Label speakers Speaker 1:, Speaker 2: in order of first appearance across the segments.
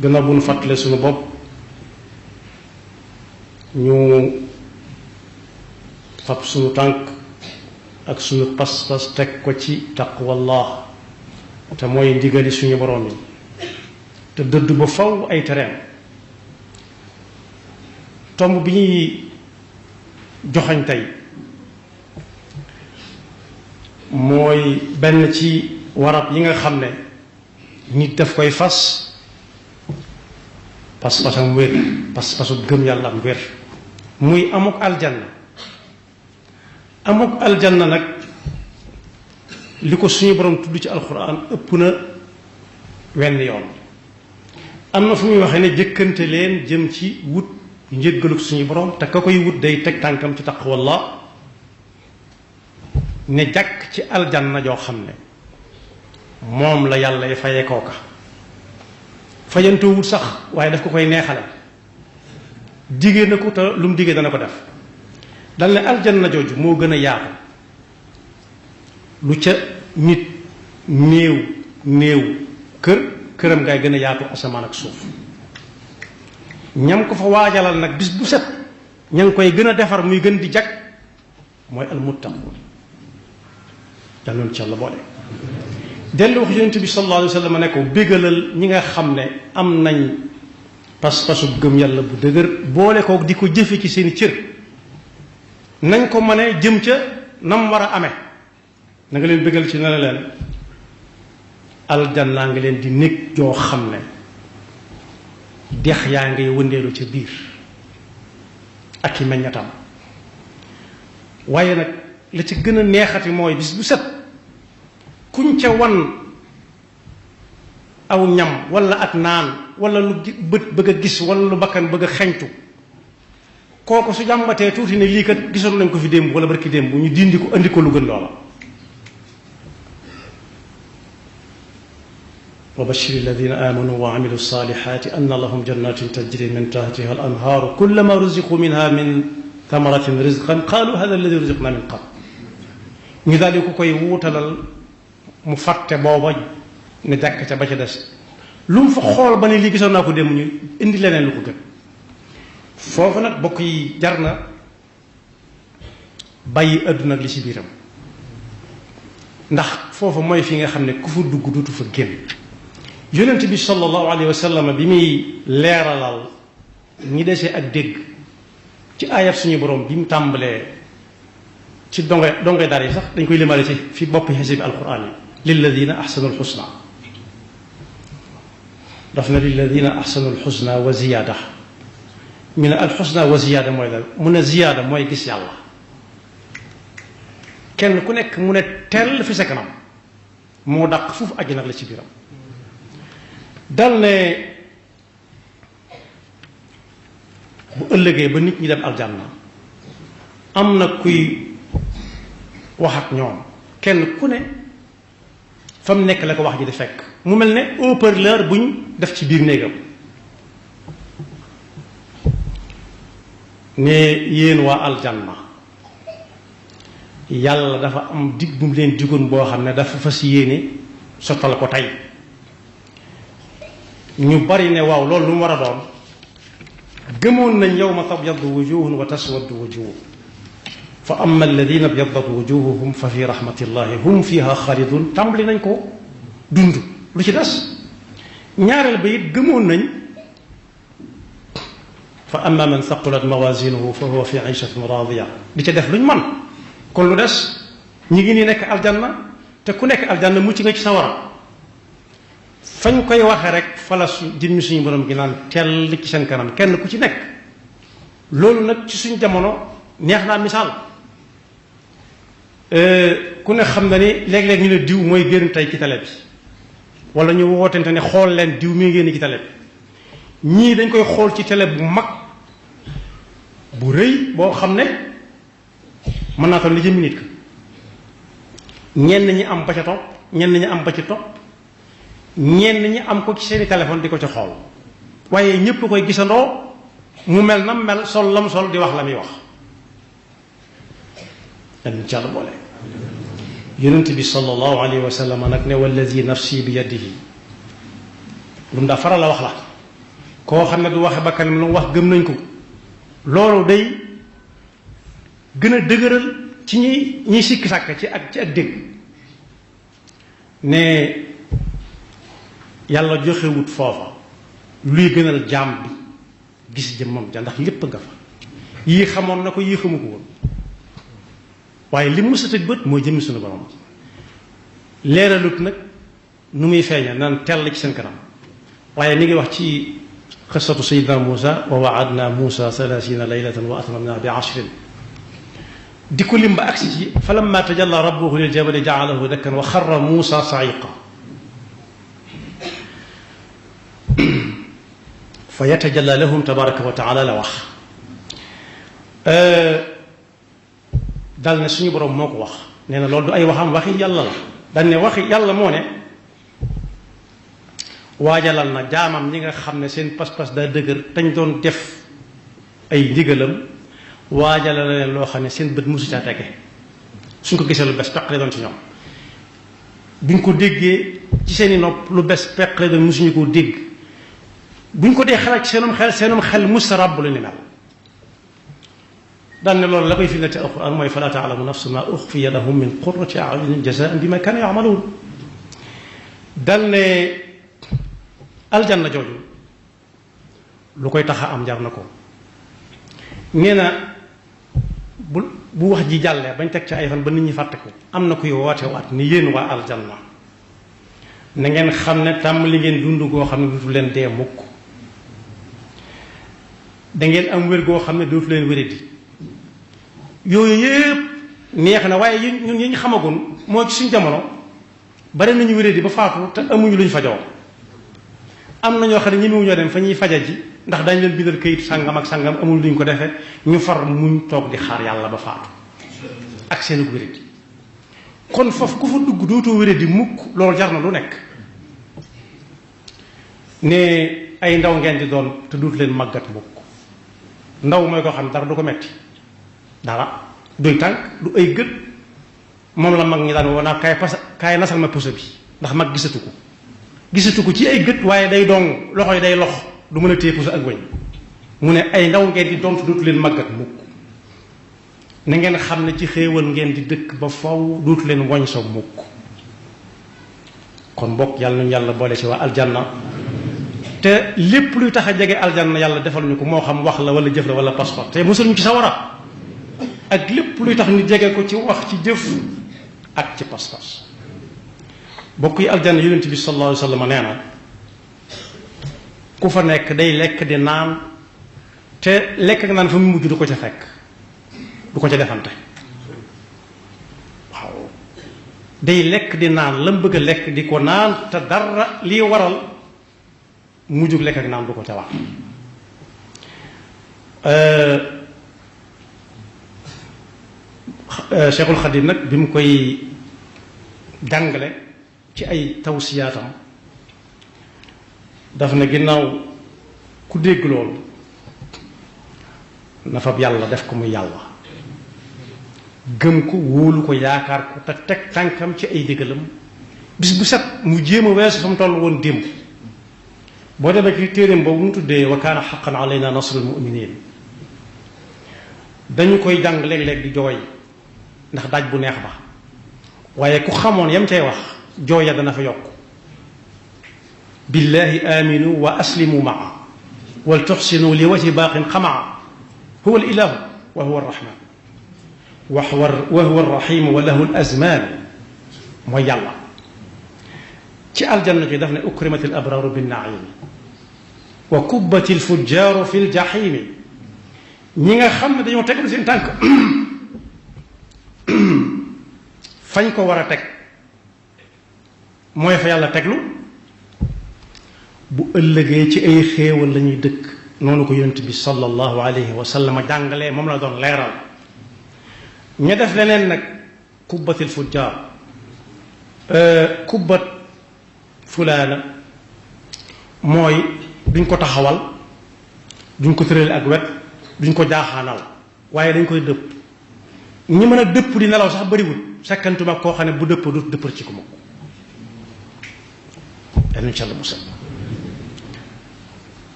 Speaker 1: gannaaw bu nu fàttale suñu bopp ñu fab suñu tànk ak suñu pas-pas teg ko ci taqwallah te mooy ndigali suñu borom yi te dëdd ba faw ay tereem. tomb bi ñuy joxañ tey mooy benn ci warab yi nga xam ne nit daf koy fas pas-pasam wér pas-pasu gëm yàlla am wér muy amuk aljanna. amuk aljanna nag li ko suñu borom tudd ci alxuraan ëpp na wenn yoon. am na fu muy waxee ne jëkkante leen jëm ci wut njëggaluk suñu borom te ka koy wut day teg tànkam ci taqwallah ne jàkk ci aljanna joo xam ne moom la yàlla y fayee kooka fayantoo wut sax waaye daf ko koy neexale digée na ko te lu mu digée dana ko def. dal ne aljanna jooju moo gën a yaatu lu ca nit néew këram ngay gën a yaatu asamaan ak suuf. ñam ko fa waajalal nag bis bu set ña ngi koy gën a defar muy gën di jag mooy almuttaqun yal na ci Yàlla boole. dellu wax yonent bi sallallahu alayhi wa sallam ne ko bégalal ñi nga xam ne am nañ pas-pasu gëm yàlla bu dëgër boole kook di ko jëfe ci seeni cër nañ ko mëne jëm ca nam war a amee na nga leen bégal ci ne leen aljanna nga leen di nekk joo xam ne dex yaa ngay wëndeelu ca biir ak i meññatam. waaye nag la ci gën a neexati mooy bis bu set kuñ ca wan aw ñam wala ak naan wala lu bët bëgg a gis wala lu bakkan bëgg a xeñtu kooku su jàmbatee tuuti ne lii kat gisoon nañ ko fi démb wala barki démb ñu dindi ko andi ko lu gën loola. wa bashiri alladina amanu wa amilu salihati anna lahum jannatin tajri min tahtiha al anhaaru kullama ruziqu minha min thamaratin rizqan qalu hada alladi ruziqna min qabl ñu daal di ko koy wuutalal mu fàtte booba ne jàkk ca ba ca des lu mu fa xool ba ne lii gisoon naa ko démb ñu indi leneen lu ko gën. foofu nag bokk yi jar na bàyyi àdduna ak li ci biiram ndax foofu mooy fi nga xam ne ku fa dugg duutu fa génn. yonent bi sallallahu alayhi wa sallam bi muy leeralal ñi desee ak dégg ci ayat suñu borom bi mu tàmbalee ci donge dar yi sax dañ koy limale ci fi boppi xisib alquran yi lilladina ahsanu alxusna daf na lilladina ahsanu alxusna wa ziyaada ñu ne alxusna wa ziyaada mooy la mu ne ziyaada mooy gis yàlla kenn ku nekk mu ne teel fi sa kanam moo dàq foofu àjj nag la ci biiram. dal ne bu ëllëgee ba nit ñi dem aljanna am na kuy wax ak ñoom kenn ku ne fa mu nekk la ko wax ji di fekk mu mel ne haut-parleur buñ def ci biir néegam ne yéen waa aljanna yàlla dafa am dig bu mu leen digoon boo xam ne dafa fas yéene sottal ko tey. ñu bari ne waaw loolu lu mu war a doon gëmoon nañ yawma tabyaddu wujuhun wa taswaddu wujuh fa amma alladina byaddat wujuhuhum fa fi rahmatillahi hum fiha xaalidun tàmbali nañ ko dund lu ci des. ñaareel ba it gëmoon nañ fa amma man thaqulat mawazinuhu fa huwa fi ishatin radiya di ca def luñ man kon lu des ñi ngi nii nekk aljanna te ku nekk aljanna mucc nga ci sawara fañ koy waxee rek fala jëmmi suñu borom gi naan teel ci seen kanam kenn ku ci nekk. loolu nag ci suñ jamono neex naa misaal ku ne xam na ni léeg-léeg ñu ne diw mooy génn tey ci télé bi wala ñu wootente ne xool leen diw mi génn ci télé bi ñii dañ koy xool ci télé bu mag bu rëy boo xam ne mën naa toll li jëmmi nit ka ñenn ñi am ba ca topp ñenn ñi am ba ci topp ñenn ñi am ko ci seeni téléphone di ko ci xool waaye ñépp koy gisandoo mu mel na mel sol lam sol di wax la muy wax. dañ ci Yàlla boole. yonent bi sallallahu alayhi wa sallam nag ne walladi nafsi bi yadihi lu mu daa faral la wax la koo xam ne du waxe bakkanam lu mu wax gëm nañ ko loolu day gën a dëgëral ci ñi sikki sàkk ci ak dégg ne yàlla joxewut foofa luy gënal jaam bi gis jëmmam ja ndax lépp nga fa yii xamoon na ko yii xamu ko woon waaye li mu sa tëj bët mooy jëmmi suñu borom leeralut nag nu muy feeña naan tell ci seen kanam waaye mi ngi wax ci qissatu sayidna Muusa wa waadna Muusa 30 laylatan wa atmamna bi 10 di ko lim ba agsi ci fa lamma tajalla rabbuhu lil jabali ja'alahu dakkan wa xarra Muusa sa'iqa fa yatajalla lahum tabaraka wa taala la wax dal ne suñu borom moo ko wax nee na loolu du ay waxam waxi yàlla la dañ ne waxi yàlla moo ne waajalal na jaamam ñi nga xam ne seen pas-pas daa dëgër tañ doon def ay ndigalam waajalal na leen loo xam ne seen bët mosu caa tege suñ ko gisee lu bes peq lay doon ci ñoom buñ ko déggee ci seeni nopp lu bes peq lay doon mosuñu koo dégg buñ ko dee xalaat ci seenum xel musta ràbb lu ni mel daan ne loolu la koy firnde ci alquran mooy fala taalamu nafsu ma uxfiya lahum min qurrati ayunin jazaan bima kaanu yamaluun dal ne aljanna jooju lu koy tax a am jar na ko nee na bu wax ji jàllee bañ teg ci ay fan ba nit ñi fàtte ko am na kuy woote waat ni yéen waa aljanna na ngeen xam ne tàmbali ngeen dund goo xam ne dootu leen dee mukk da ngeen am wér goo xam ne dootu leen wéradi yooyu yëpp neex na waaye ñun yi ñu xamagoon moo ci suñ jamono bari nañu wéradi ba faatu te amuñu luñ fajoo am na ñoo xam ne ñemewuñoo dem fa ñuy faja ji ndax dañ leen bindal këyit sàngam ak sàngam amul luñ ko defee ñu far muñ toog di xaar yàlla ba faatu ak seen wéradi kon foofu ku fa dugg dootoo wéradi mukk loolu jar na lu nekk ne ay ndaw ngeen di doon te dootu leen màggat mukk ndaw mooy koo xam dara du ko metti dara duy tànk du ay gët moom la mag ñi daan woo naa kaay nasal ma puso bi ndax mag gisatu ko ci ay gët waaye day dong loxo yi day lox du mën a téye puso ak wëñ mu ne ay ndaw ngeen di doon te dootu leen màggat mukk na ngeen xam ne ci xéewal ngeen di dëkk ba faw dootu leen woñ so mukk kon mbokk yàlla nañu yàlla boole ci waa aljanna te lépp luy tax a jege aljanna yàlla defal ñu ko moo xam wax la wala jëf la wala passeport te musul ñu ci sawara ak lépp luy tax ñu jege ko ci wax ci jëf ak ci pas-pas bokk yi aljanna yonent bi sallallahu alayhi wa sallam nee na ku fa nekk day lekk di naan te lekk ak naan fa mu mujj du ko ca fekk du ko ca defante waaw day lekk di naan lam bëgg a lekk di ko naan te dara lii waral mujjug lekk ak naan du ko ca wax Cheikhul Khadim nag bi mu koy jàngale ci ay tawsiyaatam daf ne ginnaaw ku dégg loolu na fab yàlla def ko muy yàlla gëm ko wóolu ko yaakaar ko te teg tànkam ci ay digalam bis bu set mu jéem a weesu fa mu toll woon démb boo demee ci téeréem boobu mu tuddee wa kaana xaqan alayna nasrul muminin dañu koy jàng léeg-léeg di jooy ndax daaj bu neex ba waaye ku xamoon yam cay wax jooy ya dana fa yokk billahi aminu wa aslimu maa wal tuxsinu li wajhi baaqin xamaa huwa al ilahu wa huwa arrahman wa huwa arrahim wa lahu al azman mooy yàlla ci aljanna ji daf ne ukrimat al abraaru binnaimi wa kubbat al fujjaaru fi l jaximi ñi nga xam ne dañoo tegal seen tànk fañ ko war a teg mooy fa yàlla teglu bu ëllëgee ci ay xéewal la ñuy dëkk noonu ko yonent bi sallallahu alayhi wa sallam jàngalee moom la doon leeral ña def leneen nag kubbatil fujjaar kubbat fulaana mooy duñ ko taxawal duñ ko tëral ak wet duñ ko jaaxaanal waaye dañ koy dëpp ñi mën a dëpp di nelaw sax bariwul sakkantuma koo xam ne bu dëpp du dëppar ci ko moom yal nañu ci Yàlla musal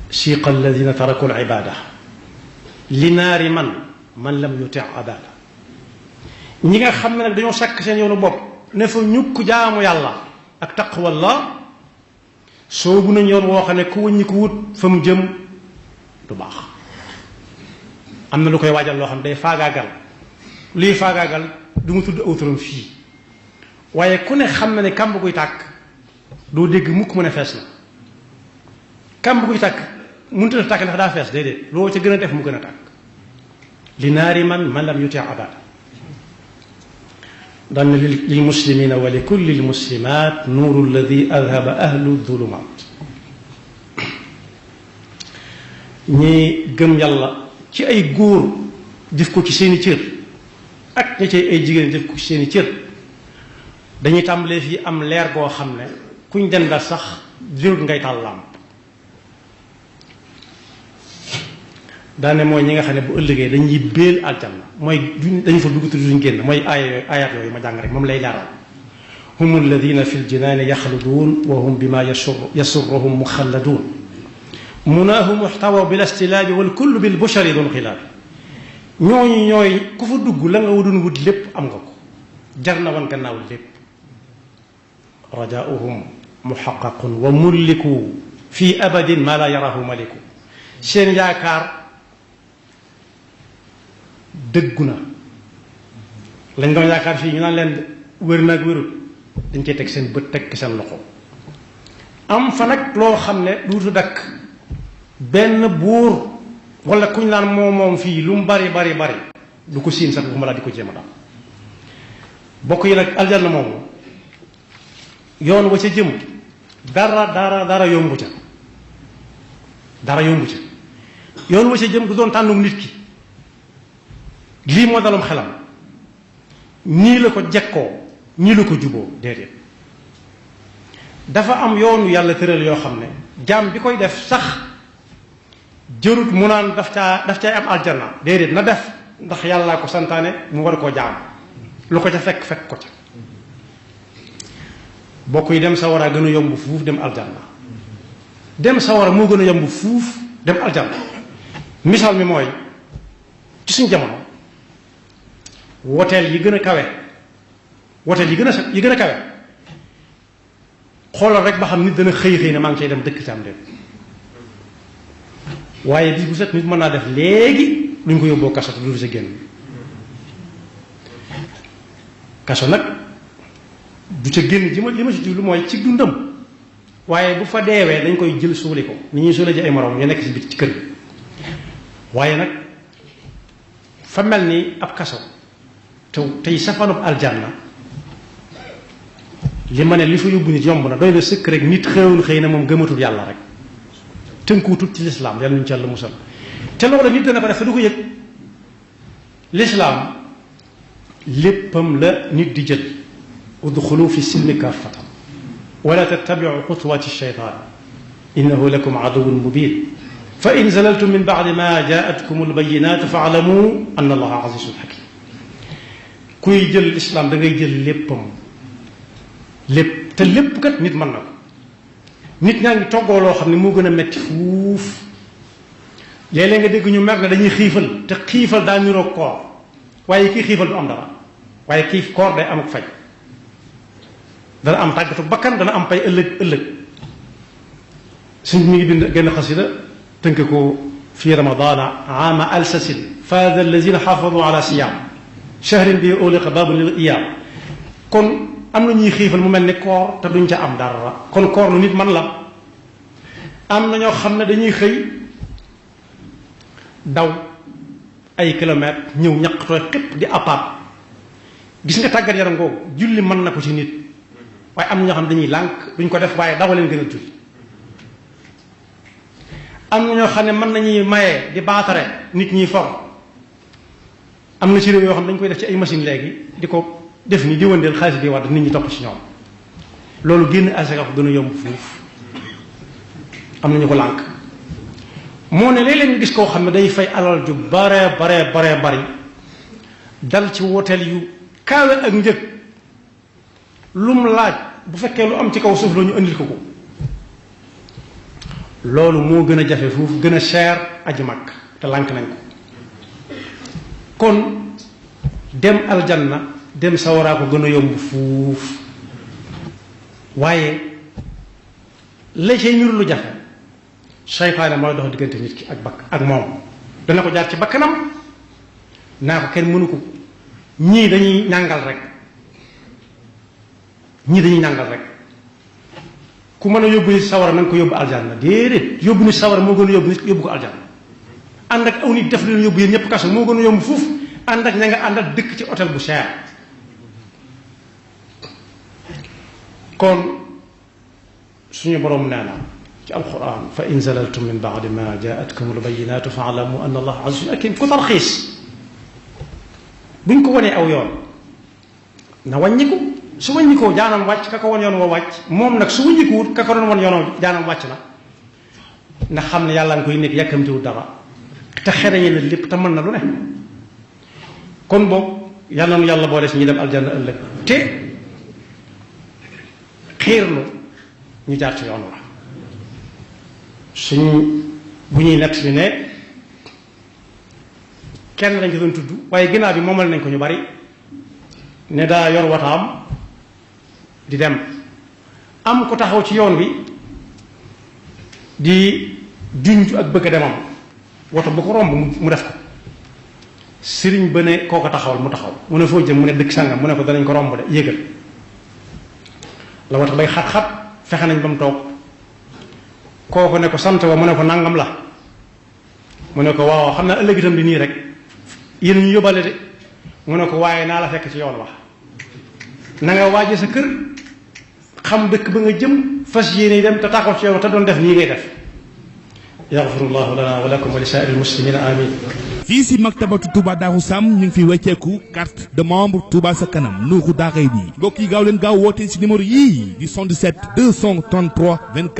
Speaker 1: siqa alladina taraku alibada li naari man lam yuti abada ñi nga xam ne nag dañoo sàkk seen yoonu bopp ne fa ñukk jaamu yàlla ak taqwallah soobu nañ yoon woo xam ne ku wëññi ko wut fa mu jëm du baax. am na lu koy waajal loo xam ne day faagaagal luy faagaagal du mu tudd autorom fii waaye ku ne xam na ne kàmb guy tàkk doo dégg mukk mu ne fees na. kàmb guy tàkk mënut a tàkk ndax daa fees déedéet loo ca gën a def mu gën a tàkk. li naari man lam yuti abada daan lil muslimina wa li kulli l muslimat nuuru alladi adhaba ahlu dhulumat. ñi gëm yàlla ci ay góor def ko ci seeni cër ak ña ci ay jigéen def ko ci seeni cër dañuy tàmbalee fii am leer goo xam ne kuñ dendal sax jërut ngay taal làmp. daane mooy ñi nga xam ne bu ëllëgee dañuy béel aljanna mooy dañu fa dugg duñ génn mooy ayat yooyu ma jàng rek moom lay leeral. hum alladina fi ljinaani yaxluduun wa hum bima yasurruhum muxalladuun munaahum muxtawa bil istilaabi wal kullu bil bushari dun xilaabi. ñooñu ñooy ku fa dugg la nga doon wut lépp am nga ko jar na wan gannaaw lépp. rajaauhum muxaqaqun wa mulliku fi abadin ma la yarahu maliku. seen yaakaar dëggu na lañ doon yaakaar fii ñu naan leen wér nag wérut dañ koy teg seen bët teg seen loxo. am fa nag loo xam ne duutu dakk benn buur wala kuñ naan moom fii lu mu bari du ko siin sax bu ma laa di ko jéem a daal. bokk yi nag aljanna moomu yoon wa ca jëm dara yombu ca yoon wa ca jëm du doon tànnum nit ki lii moo dalum xelam nii la ko jekkoo nii la ko juboo déedéet. dafa am yoonu yàlla tëral yoo xam ne jaam bi koy def sax jërut mu naan daf caay am aljanna déedéet na def ndax yàllaa ko santaane mu war koo jaam lu ko ca fekk ko ca. bokk yi dem sawara gën a yomb fuuf dem aljanna dem sawara moo gën a yomb fuuf dem aljanna. misaal mi mooy ci suñ jamono woteel yi gën a kawe woteel yi gën a kawe xoolal rek ba xam nit dana xëy ne maa ngi cay dem dëkk ci am dem waaye bis bu set nit mën naa def léegi luñ ko yóbboo kaso te du sa génn. kaso nag du ca génn li ma ci jublu mooy ci dundam waaye bu fa deewee dañ koy jël suuli ko ni ñuy suule ji ay moroom ñu nekk ci biti ci kër gi. waaye nag fa mel ni ab kaso tey safanub aljanna li ma ne li fa yóbbu nit yomb na doy na sëkk rek nit xëy na moom gëmatul yàlla rek tënkuwutut ci lislaam yàlla ñu ci yàlla musal te loolu nit dana ko def te du ko yëg. lislaam léppam la nit di jël udxulu fi silmi kaafatan wala tattabiu xutuwaati shaytaan innahu lakum aduwwun mubin fa in zalaltum min ba'di ma jaatkum albayinatu faalamu anna allaha azizun hakim. kuy jël lislaam da ngay jël léppam lépp te lépp kat nit mën na ko. nit ñaa ngi toggoo loo xam ne moo gën a metti fuuf léeg-léeg nga dégg ñu mer ne dañuy xiifal te xiifal daa niroog koor waaye kii xiifal du am dara waaye kii koor day am ak fay dana am tàggatu bakkan dana am pay ëllëg suñ mi ngi bind genn xasida tënk ko fi ramadana ama alsasin faada allazina xafadu ala siyam shahrin bi uliqa babu lil iyam. kon am na ñuy xiifal mu mel ni koor te duñ ca am dara kon koor lu nit man la. am na ñoo xam ne dañuy xëy daw ay kilomètres ñëw ñaq tooy xépp di appaat gis nga tàggat yaram googu julli mën na ko ci nit waaye am na ñoo xam ne dañuy lànk duñ ko def waaye daw leen gën a julli. am na ñoo xam ne mën nañuy maye di baatare nit ñiy for am na ci réew yoo xam ne dañ koy def ci ay machine léegi di ko def ni di wëndeel xaalis bi wadd nit ñi topp ci ñoom loolu génn asaka ko gën a yomb fuuf am nañu ko lànk. moo ne léeg-léeg nga gis koo xam ne day fay alal ju bare bari dal ci woteel yu kaawe ak njëg lu mu laaj bu fekkee lu am ci kaw suuf la ñu indil ko loolu moo gën a jafe foofu gën a cher aji Makka te lànk nañ ko kon dem aljanna dem sawaraa ko gën a yomb fuuf waaye la cay ñur lu jafe seytaane mooy dox diggante nit ki ak moom dana ko jaar ci bakkanam naa ko kenn mënu ko ñii dañuy ñàngal rek ku mën a yóbbu nit sawara na nga ko yóbbu aljanna déedéet yóbbu nit sawara moo gën a yóbbu nit yóbbu ko aljanna ànd ak aw nit def leen yóbbu yéen ñëpp kaso moo gën a yomb fuuf ànd ak ña nga àndal dëkk ci hôtel bu cher kon suñu borom nee na ci alquran fa in zalaltum min ba'di ma ja'atkum al-bayyinatu fa'lamu anna allaha azizun hakim ku tarxiis buñ ko wanee aw yoon na wàññiku su wàññikoo jaanam wàcc ka ko won yoon wa wàcc moom nag su wàññikuwut ka ko doon won yoon jaanam wàcc na nga xam ne yàlla nga koy nekk yàkkamtiwut dara te xereñe na lépp te mën na lu ne kon boog yàlla nu yàlla boole si ñu dem aljanna ëllëg te xiirlu ñu jaar ci yoon wa suñ bu ñuy nett li ne kenn lañ ko doon tudd waaye ginnaaw bi moomal nañ ko ñu bari ne daa yor wataam di dem am ko taxaw ci yoon wi di junj ak bëgg a demam woto bu ko romb mu def ko sëriñ ba ne koo ko taxawal mu taxaw mu ne foo jëm mu ne dëkk sàngam mu ne ko danañ ko romb de yéegal la woto bay xat-xat fexe nañ ba mu toog kooku ne ko sant wa mu ne ko nangam la mu ne ko waaw xam naa ëllëg itam di nii rek yéen ñu yóbbale de mu ne ko waaye naa la fekk ci yoon wax na nga waaje sa kër xam dëkk ba nga jëm fas yéene dem te taxaw ci yoon te doon def nii ngay def yaxfirullahu lana wa lakum wa li saa'iril muslimina amin
Speaker 2: fii si maktabatu Touba Darou Sam ñu ngi fi wecceeku carte de membre Touba sa kanam Nourou Daarayni mbokk yi gaaw leen gaaw woote si numéro yii di 77 233 24